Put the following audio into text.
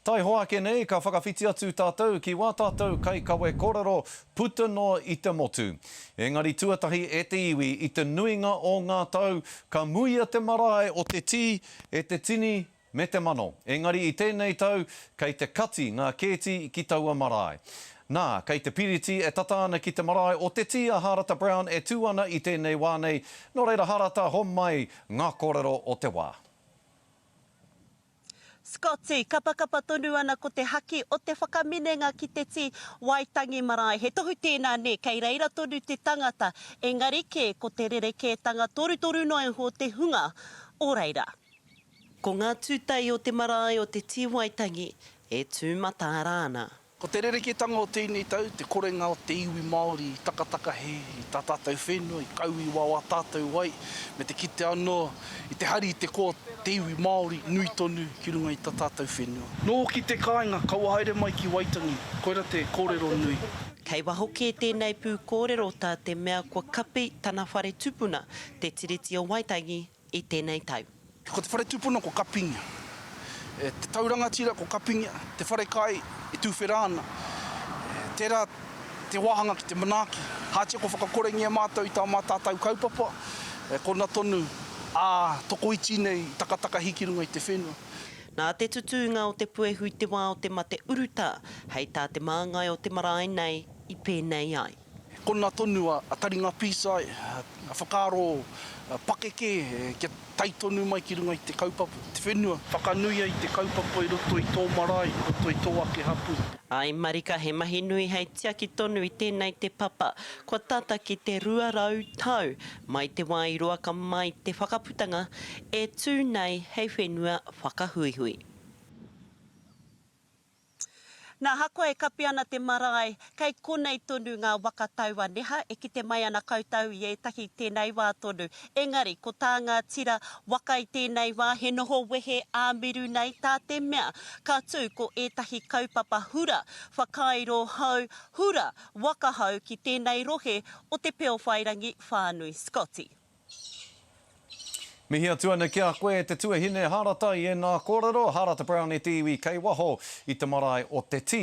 Taihoa ake nei ka whakawhiti atu tātou ki wā tātou kaikawe korero puta noa i te motu. Engari tuatahi e te iwi i te nuinga o ngā tau ka muia te marae o te tī e te tini me te mano. Engari i tēnei tau kei te kati ngā kēti ki taua marae. Nā, kei te piriti e tata ana ki te marae o te tī a Hārata Brown e tū ana i tēnei wā nei, nō reira Hārata homai ngā kōrero o te wā. Scotty, kapakapa tonu ana ko te haki o te whakaminenga ki te tī Waitangi marae. He tohu tēnā nē, kei reira tonu te tangata, engari kē ko te rerekētanga torutoru noa iho te hunga o reira. Ko ngā tūtai o te marae o te tī Waitangi e tū mataara ana. Ko te rerekētanga o tēnei tau, te korenga o te iwi Māori i takatakahi i tā tātou whenua, i kauiwa o ā tātou wai, me te kite anō i te hari i te koa o te iwi Māori nui tonu ki runga i tā tātou whenua. Noho ki te kāinga, kaua haere mai ki Waitangi, koira te kōrero nui. Kei waho kē tēnei pūkōrero tā te mea kua kapi tana whare tupuna, te Tiriti o Waitangi, i tēnei tau. Ko te whare tupuna ko Kapinga. Te tau rangatira ko Kapinga, te whare kai e tūwhera ana. Tērā te wāhanga ki te manaaki. Hātia kua whakakorengia mātou i tā mātātou kaupapa, kona tonu, ā, tokoiti nei i takatakahi ki runga i te whenua. Nā te tutūnga o te puehu i te wā o te mate urutā, hei tā te māngai o te marae nei i pēnei ai. Kona tonu a Taringa Pīsai, a whakaaro pakeke kia tae tonu mai ki runga i te kaupapa, te whenua. Whakanuia i te kaupapa i roto i tō marae, i roto i tō ake hapū. Āe marika he mahi nui hei tiaki tonu i tēnei te papa, kua tata ki te 200 tau mai te wā i roaka mai te whakaputanga e tū nei hei whenua whakahuihui. Nā, ahakoa e kapi ana te marae, kei konei tonu ngā waka taua neha e kite mai ana koutou i ētahi i tēnei wā tonu. Engari, ko tā ngā tira waka i tēnei wā he noho wehe ā-miru nei tā te mea, ka tū ko ētahi kaupapa hura, whakairo hou, hura, waka hou ki tēnei rohe o Te Peowhairangi whānui. Scotty. Mihi atu ana ki a koe e te tuahine Harata i ēnā kōrero, Harata Brown e te iwi kei waho i te marae o Te Tī.